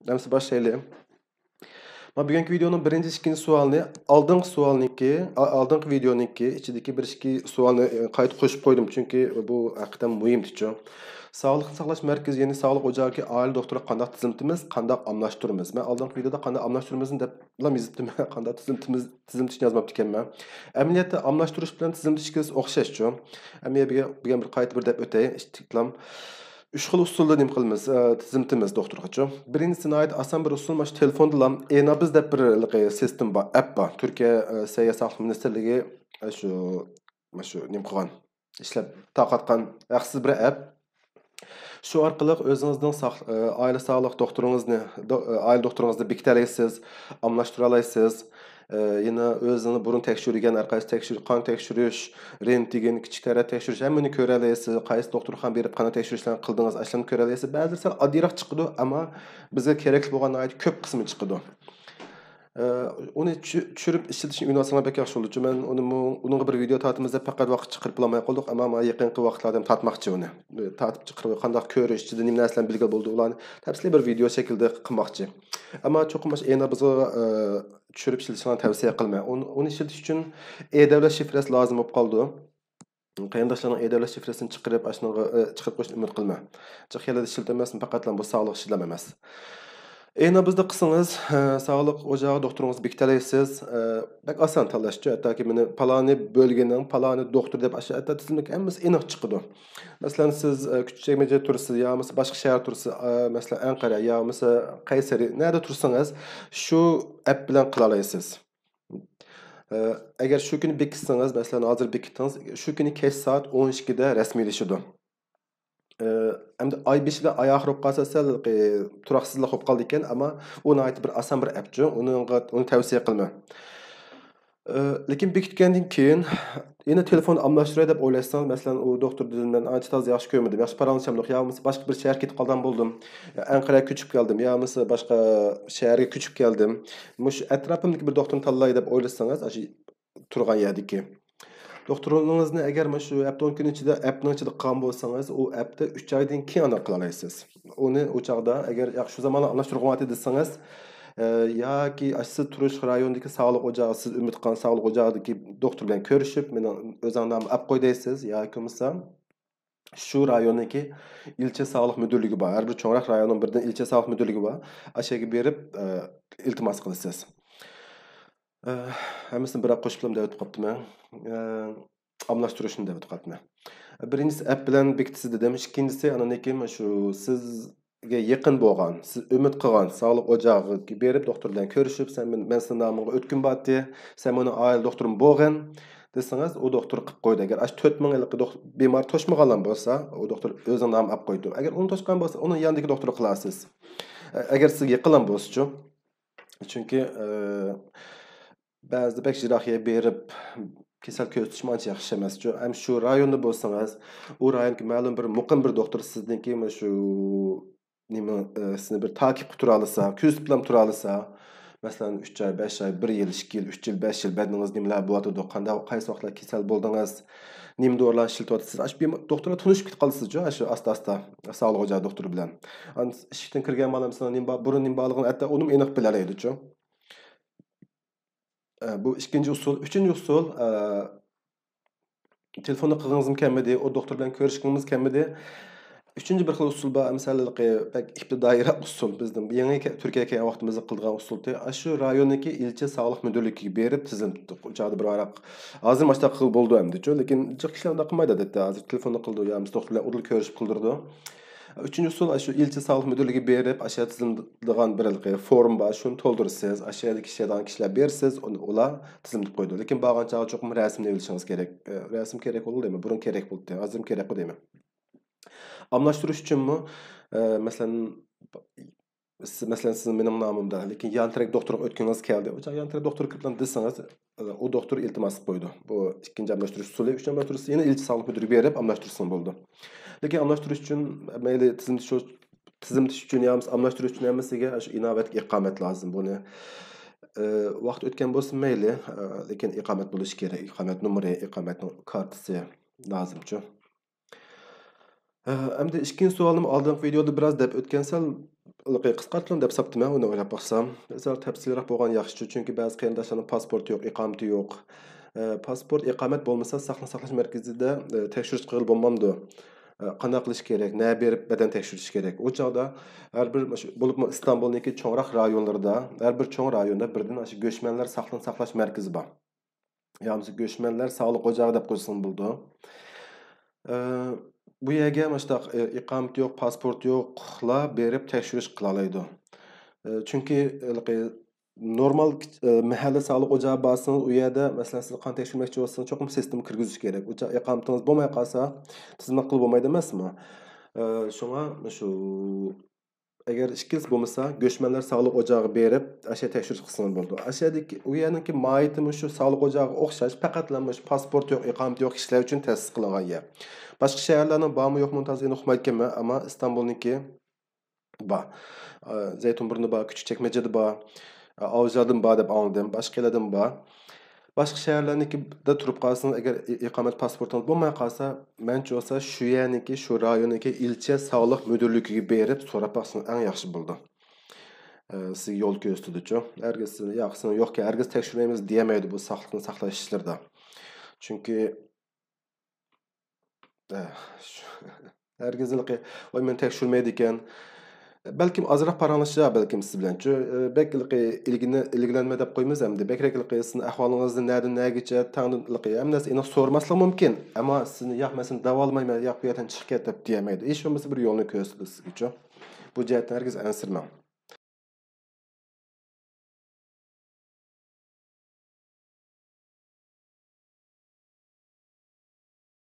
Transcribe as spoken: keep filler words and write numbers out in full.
ئەمسە باشلايلى. مانا بۈگۈنكى ۋىدېئونىڭ بىرىنچى، ئىككىنچى سوئالنى، ئالدىنقى سوئالنىڭكى، ئا-، ئالدىنقى ۋىدېئونىڭكى ئىچىدىكى بىر ئىككى سوئالنى، ئى، قايتا قوشۇپ قويدۇم، چۈنكى بۇ ھەقىقەتەن مۇھىمدىچۇ. ساغلىقنى ساقلاش مەركىزى، يەنى ساغلىق ئوچاقىدىكى ئائىلە دوختۇرىغا قانداق تىزىملىتىمىز، قانداق ئالماشتۇرىمىز؟ مەن ئالدىنقى ۋىدېئودا قانداق ئالماشتۇرىمىزنى دەپلا يېزىپتىمەن، قانداق تىزىملىتىمىز، تىزىملىتىشنى يازماپتىكەنمەن. ئەمەلىيەتتە ئالماشتۇرۇش بىلەن تىزىملىتىش ئىككىسى ئوخشاشچۇ. ئەمما بۈگۈن، بۈگۈن بىر قايتا بىر دەپ ئۆتەي، ئىككىلام. ئۈچ خىل ئۇسۇلدا نېمە قىلىمىز، ئە، تىزىملىتىمىز دوختۇرغىچۇ. بىرىنچىسى ناھايىتى ئاسان بىر ئۇسۇل، مانا شۇ تېلېفوندىلا ئېنابىز دەپ بىر ھېلىقى سىستېما بار، ئەپ بار. تۈركىيە، ئە، سەھىيە ساقلىق مىنىستىرلىكى، ئە، شۇ، مانا شۇ نېمە قىلغان، ئىشلەپ تارقاتقان ھەقسىز بىر ئەپ. شۇ ئارقىلىق ئۆزىڭىزنىڭ ساق-، ئە، ئائىلە ساغلىق دوختۇرىڭىزنى، دو-، ئە، ئائىلە دوختۇرىڭىزنى بېكىتەلەيسىز، ئالماشتۇرالايسىز. ئە، يەنە ئۆزىڭىز بۇرۇن تەكشۈرگەن ھەر قايسى تەكشۈر-، قان تەكشۈرۈش، رېنتگېن، كىچىك تەرەت تەكشۈرۈش، ھەممىنى كۆرەلەيسىز. قايسى دوختۇرخانا بېرىپ قانداق تەكشۈرۈشلەرنى قىلدىڭىز، ئاشۇلارنى كۆرەلەيسىز. بەزىلىرى سەل ئاددىيراق چىقىدۇ، ئەمما بىزگە كېرەكلىك بولغان ناھايىتى كۆپ قىسمى چىقىدۇ. ئە، ئۇنى چۈ-، چۈشۈرۈپ ئىشلىتىشنى ئۆگىنىۋالساڭلار بەك ياخشى بولىدۇ. مەن ئۇنىمۇ، ئۇنىڭغا بىر ۋىدېئو تارتىمىز دەپ پەقەت ۋاقىت چىقىرىپ بولالماي قالدۇق، ئەمما مانا يېقىنقى ۋاقىتلاردا ھەم تارتماقچى ئۇنى. ئە، تارتىپ چىقىرىپ قانداق كۆرۈش، ئىچىدە نېمە نەرسىلەرنى بىلگىلى بولىدۇ، ئۇلارنى تەپسىلىي بىر ۋىدېئو شەكلىدە قىلماقچى. ئەمما چوقۇم مانا شۇ ئېنابىزغا، ئە، چۈشۈرۈپ ئىشلىتىشىڭلارنى تەۋسىيە قىلىمەن. ئۇنى، ئۇنى ئىشلىتىش ئۈچۈن ئې دەۋلەت شىفرەسى لازىم بولۇپ قالىدۇ. قېرىنداشلارنىڭ ئې دەۋلەت شىفرەسىنى چىقىرىپ، ئاشۇنىڭغا، ئە، چىقىرىپ قويۇشنى ئۈمىد قىلىمەن. جىق يەرلەردە ئىشلىتىلمەسمۇ، پەقەتلا بۇ ساغلىق ئىشىدىلا ئەمەس. ئېنابىزدا قىلسىڭىز، ئە، ساغلىق ئوچاقى دوختۇرىڭىزنى بېكىتەلەيسىز. ئە، بەك ئاسان تاللاشچۇ. ھەتتاكى مېنى پالانى بۆلگىنىڭ پالانى دوختۇرى دەپ ئاشۇ ھەتتا تىزىملىك ھەممىسى ئېنىق چىقىدۇ. مەسىلەن، سىز، ئە، كۈچۈك چەكمىجىدە تۇرىسىز، يا بولمىسا باشقا شەھەر تۇرىسىز، ئە، مەسىلەن، ئەنقەرە يا بولمىسا قەيسەرى، نەدە تۇرسىڭىز، شۇ ئەپ بىلەن قىلالايسىز. ئە، ئەگەر شۇ كۈنى بېكىتسىڭىز، مەسىلەن، ھازىر بېكىتتىڭىز، شۇ كۈنى كەچ سائەت ئون ئىككىدە رەسمىيلىشىدۇ. ئە، ئەمدى ئاي بېشىدا، ئاي ئاخىرى بولۇپ قالسا، سەل، ئە، تۇراقسىزلىق بولۇپ قالىدىكەن، ئەمما ئۇ ناھايىتى بىر ئاسان بىر ئەپچۇ، ئۇنىڭغا، ئۇنى تەۋسىيە قىلىمەن. ئە، لېكىن بېكىتكەندىن كېيىن يەنە تېلېفون ئالماشتۇراي دەپ ئويلاشسىڭىز، مەسىلەن، ئۇ دوختۇردىن مەن ئانچە تازا ياخشى كۆرمىدىم، ياخشى پاراڭلىشالمىدۇق، يا بولمىسا باشقا بىر شەھەرگە كېتىپ قالغان بولدۇم، يا ئەنقەرەگە كۆچۈپ كەلدىم، يا بولمىسا باشقا شەھەرگە كۆچۈپ كەلدىم، مۇشۇ ئەتراپىمدىكى بىر دوختۇرنى تاللاي دەپ ئويلىسىڭىز، ئاشۇ تۇرغان يەردىكى دوختۇرىڭىزنى ئەگەر مانا شۇ ھەپتە ئون كۈن ئىچىدە، ئەپنىڭ ئىچىدە قىلغان بولسىڭىز، ئۇ ئەپتە ئۈچ ئايدىن كېيىن ئانداق قىلالايسىز. ئۇنى ئۇ چاغدا ئەگەر ياخشى شۇ زامانلا ئالماشتۇرغۇم بارتى دېسىڭىز، ئە، ياكى سىز تۇرۇش رايونىدىكى ساغلىق ئوچاقى، سىز ئۈمىد قىلغان ساغلىق ئوچاقىدىكى دوختۇر بىلەن كۆرۈشۈپ، مېنىڭ ئۆزۈڭ نامىمنى ئەپ قوي دەيسىز، ياكى بولمىسا شۇ رايوندىكى ئىلچە ساغلىق مۇدىرلىكى بار. ھەر بىر چوڭراق رايوننىڭ بىردىن ئىلچە ساغلىق مۇدىرلىكى بار. ئاشۇ يەرگە بېرىپ، ئە، ئىلتىماس قىلىسىز. ئە، ھەممىسىنى بىراق قوشۇپلا دەۋېتىپ قاپتىمەن. ئە، ئالماشتۇرۇشنى دەۋېتىپ قاپتىمەن. بىرىنچىسى ئەپ بىلەن بېكىتىسىز دېدىم. ئىككىنچىسى ئاندىن كېيىن شۇ سىزگە يېقىن بولغان، سىز ئۈمىد قىلغان ساغلىق ئوچاقىغا بېرىپ دوختۇر بىلەن كۆرۈشۈپ، سەن مېنى، مەن سېنىڭ نامىڭغا ئۆتكۈم بارتى، سەن مېنىڭ ئائىلە دوختۇرۇم بولغىن دېسىڭىز، ئۇ دوختۇر قىلىپ قويىدۇ. ئەگەر ئاشۇ تۆت مىڭ ھېلىقى دوخ-، بىمار توشمىغانلا بولسا، ئۇ دوختۇر ئۆزىنىڭ نامىنى ئاپ قويىدۇ. ئەگەر ئۇنى توشقان بولسا، ئۇنىڭ يېنىدىكى دوختۇرغا قىلارسىز. ئە-، ئەگەر سىزگە يېقىنلا بولسىچۇ. چۈنكى، ئە، بەزىدە بەك يىراق يەرگە بېرىپ كېسەل كۆزىتىشمۇ ئانچە ياخشى ئەمەسچۇ. ھەم شۇ رايوندا بولسىڭىز، ئۇ رايوندىكى مەلۇم بىر مۇقىم بىر دوختۇر سىزنىڭكى مانا شۇ نېمە، ئە، سىزنى بىر تاكىپ تۇرالىسا، كۆزىتىپلا تۇرالىسا، مەسىلەن، ئۈچ ئاي، بەش ئاي، بىر يىل، ئىككى يىل، ئۈچ يىل، بەش يىل، بەدىنىڭىزدە نېمىلەر بولۇۋاتىدۇ، قانداق، قايسى ۋاقىتلار كېسەل بولدىڭىز، نېمە دورىلارنى ئىشلىتىۋاتىسىز، ئاشۇ بىم-، دوختۇر بىلەن تونۇشۇپ كېتىپ قالىسىزچۇ، ئاشۇ ئاستا-ئاستا ساغلىق ئوچاقى دوختۇرى بىلەن. ئاندىن ئىشىكتىن كىرگەن بالام سېنىڭ نېمە بار، بۇرۇن نېمە بارلىقىنى ھەتتا ئۇنىمۇ ئېنىق بىلەلەيدىچۇ. ئە، بۇ ئىككىنچى ئۇسۇل. ئۈچىنچى ئۇسۇل، ئە، تېلېفوندا قىلغىڭىزمۇ كەلمىدى، ئۇ دوختۇر بىلەن كۆرۈشكىڭىز كەلمىدى. ئۈچىنچى بىر خىل ئۇسۇل بار، مەسىلەن، بەك ئىپتىدائىيراق ئۇسۇل، بىزنىڭ يېڭى كە-، تۈركىيەگە كەلگەن ۋاقتىمىزدا قىلىدىغان ئۇسۇل. ئاشۇ رايوندىكى ئىلچە ساغلىق مۇدىرلىكىگە بېرىپ تىزىملىتىپ، ئۇ چاغدا بىر ۋاراق، ھازىر ماشۇنداق قىلغىلى بولىدۇ ئەمدىچۇ، لېكىن جىق كىشىلەر ئۇنداق قىلمايدۇ، ئادەتتە ھازىر تېلېفوندا قىلىدۇ، يا بولمىسا دوختۇر بىلەن ئۇدۇل كۆرۈشۈپ قىلدۇرىدۇ. ئۈچىنچى ئۇسۇل، ئاشۇ ئىلچە ساغلىق مۇدىرلىكىگە بېرىپ، ئاشۇ تىزىملىغان بىر ھېلىقى فورم بار، شۇنى تولدۇرىسىز، ئاشۇ يەردىكى ئىشلەيدىغان كىشىلەر بېرىسىز، ئۇنى ئۇلار تىزىملىتىپ قويىدۇ. لېكىن بارغان چاغدا چوقۇم رەسىمنى ئېلىشىڭىز كېرەك. ئە، رەسىم كېرەك بولىدۇ دەيمەن، بۇرۇن كېرەك بولدى، ھازىرمۇ كېرەكقۇ دەيمەن. ئالماشتۇرۇش ئۈچۈنمۇ، ئە، مەسىلەن، سىز، مەسىلەن، سىز مېنىڭ نامىمدا، لېكىن يان تەرەپ دوختۇرغا ئۆتكىڭىز كەلدى. ئۇ چاغ يان تەرەپ دوختۇرغا كىرىپ دېسىڭىز، ئە، ئۇ دوختۇر ئىلتىماس قىلىپ قويىدۇ. بۇ ئىككىنچى ئالماشتۇرۇش ئۇسۇلى، ئۈچىنچى ئالماشتۇرۇش ئۇسۇلى يەنە ئىلچە ساغلىق مۇدىرىگە بېرىپ ئالماشتۇرسىڭىز بولىدۇ. لېكىن ئالماشتۇرۇش ئۈچۈن مەيلى تىزىملىتىش، تىزىملىتىش ئۈچۈن يا بولمىسا ئالماشتۇرۇش ئۈچۈن ھەممىسىگە شۇ ئىناۋەتلىك ئىقامەت لازىم. بۇنى، ئە، ۋاقىت ئۆتكەن بولسا مەيلى، ئە، لېكىن ئىقامەت بولۇشى كېرەك. ئىقامەت نومۇرى، ئىقامەتنىڭ كارتىسى لازىمچۇ. ئە، ئەمدى ئىككىنچى سوئالنىمۇ ئالدىنقى ۋىدېئودا بىراز دەپ ئۆتكەن، سەل قىسقارتىلىڭ دەپ ساپتىمەن ئۇنى ئويلاپ باقسام. سەل تەپسىلىيرەك بولغان ياخشىچۇ، چۈنكى بەزى قېرىنداشلارنىڭ پاسپورتى يوق، ئىقامىتى يوق. ئە، پاسپورت، ئىقامەت بولمىسا ساقلىق ساقلاش مەركىزىدە، ئە، تەكشۈرۈش قىلغىلى بولمامدۇ؟ ئە، قانداق قىلىش كېرەك؟ نە بېرىپ بەدەن تەكشۈرۈش كېرەك؟ ئۇ چاغدا ھەر بىر، بولۇپمۇ ئىستانبۇلنىڭكى چوڭراق رايونلىرىدا، ھەر بىر چوڭ رايوندا بىردىن ئاشۇ گۆچمەنلەر ساقلىق ساقلاش مەركىزى بار. يا بولمىسا گۆچمەنلەر ساغلىق ئوچاقى دەپ قويسىڭىز بولىدۇ. ئە، بۇ يەرگە مۇشۇنداق، ئە، ئىقامىتى يوق، پاسپورتى يوقلار بېرىپ تەكشۈرۈش قىلالايدۇ. ئە، چۈنكى ھېلىقى نورمال كىچ-، ئە، مەھەللە ساغلىق ئوچىقىغا بارسىڭىز، ئۇ يەردە، مەسىلەن، سىز قان تەكشۈرمەكچى بولسىڭىز، چوقۇم سىستېما كىرگۈزۈش كېرەك. ئۇ چاغ ئىقامىتىڭىز بولماي قالسا، تىزىملاتقىلى بولمايدۇ ئەمەسمۇ؟ ئە، شۇڭا شۇ، ئەگەر ئىككىلىسى بولمىسا، گۆچمەنلەر ساغلىق ئوچىقىغا بېرىپ، ئاشۇ تەكشۈرۈش قىلسىڭىز بولىدۇ. ئاشۇ يەردىكى، ئۇ يەرنىڭكى ماھىيىتىمۇ شۇ ساغلىق ئوچىقىغا ئوخشاش، پەقەتلا مۇشۇ پاسپورت يوق، ئىقامىتى يوق كىشىلەر ئۈچۈن تەسىس قىلىنغان يەر. باشقا شەھەرلەرنىڭ بارمۇ يوقمۇ تازا ئېنىق ئۇقمايدىكەنمەن، ئەمما ئىستانبۇلنىڭكى بار. ئە، زەيتۇنبۇرنىدا بار، كۈچۈك چەكمەجىدە بار، ئە، ئاۋزاردىمۇ بار دەپ ئاڭلىدىم، باشقا يەرلەردىمۇ بار. باشقا شەھەرلەرنىڭكىدە تۇرۇپ قالسىڭىز، ئەگەر ئى-، ئىقامەت پاسپورتىڭىز بولماي قالسا، مەنچە بولسا شۇ يەرنىڭكى، شۇ رايوننىڭكى ئىلچە ساغلىق مۇدىرلىكىگە بېرىپ سوراپ باقسىڭىز ئەڭ ياخشى بولىدۇ. ئە، سىزگە يول كۆرسىتىدۇچۇ. ھەرگىز سىز، ياق، سىزنى يوق، ھەرگىز تەكشۈرمەيمىز دېيەلمەيدۇ بۇ ساقلىقنى ساقلاش ئىشلىرىدا. چۈنكى، ئە، شۇ، ھەرگىز ھېلىقى، ۋاي، مېنى تەكشۈرمەيدىكەن. بەلكىم ئازراق پاراڭلىشار، بەلكىم سىز بىلەن. چۈ-، ئە، بەك ھېلىقى ئىلگىنى-، ئىلگىلەنمە دەپ قويىمىز ئەمدى. بەكرەك ھېلىقى سىزنىڭ ئەھۋالىڭىزنى نەدىن نەگىچە، تەڭدىن ھېلىقى ھەممە نەرسە ئېنىق سورىماسلىقى مۇمكىن. ئەمما سىزنى، ياق، مەن سېنى داۋالىمايمەن، ياق، بۇ يەردىن چىقىپ كەت دەپ دېيەلمەيدۇ. ھېچ بولمىسا بىر يولنى كۆرسىتىدۇ سىزگىچۇ. بۇ جەھەتتىن ھەرگىز ئەنسىرىمەڭ.